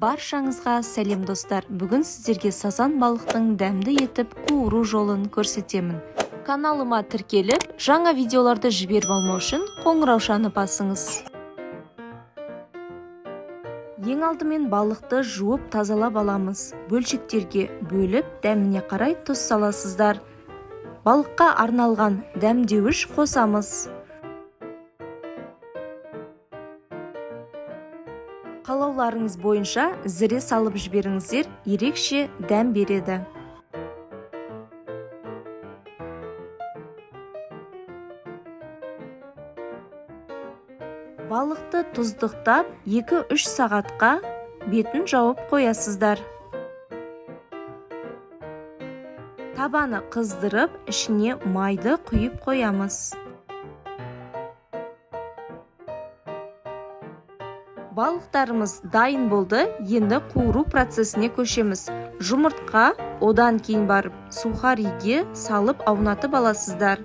Баршаңызға сәлем, достар! Бүгін сіздерге сазан балықтың дәмді етіп қуыру жолын көрсетемін. Каналыма тіркеліп, жаңа видеоларды жіберіп алмау үшін қоңыраушаны басыңыз. Ең алдымен балықты жуып тазалап аламыз. Бөлшектерге бөліп, дәміне қарай тұз саласыздар. Балыққа арналған дәмдеуіш қосамыз. Қалауларыңыз бойынша зіре салып жіберіңіздер, ерекше дәм береді. Балықты тұздықтап 2-3 сағатқа бетін жауып қоясыздар. Табаны қыздырып, ішіне майды құйып қоямыз. Балықтарымыз дайын болды, енді қуыру процесіне көшеміз. Жұмыртқа, одан кейін барып сухариге салып аунатып аласыздар.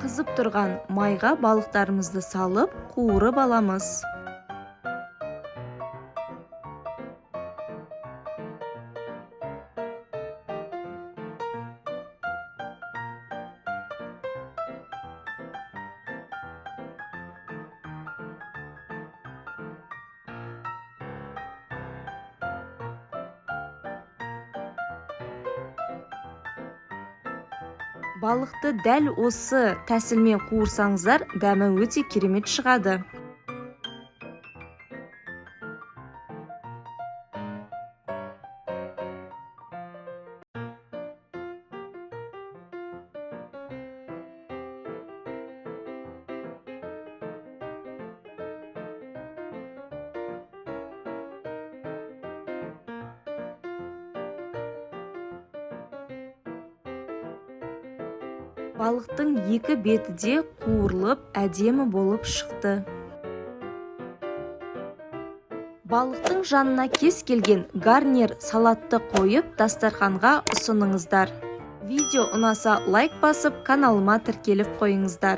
Қызып тұрған майға балықтарымызды салып, қуырып аламыз. Балықты дәл осы тәсілмен қуырсаңыздар, дәмі өте керемет шығады. Балықтың екі беті де қуырылып, әдемі болып шықты. Балықтың жанына кез келген гарнир салатты қойып, дастарханға ұсыныңыздар. Видео ұнаса, лайк басып, каналыма тіркеліп қойыңыздар.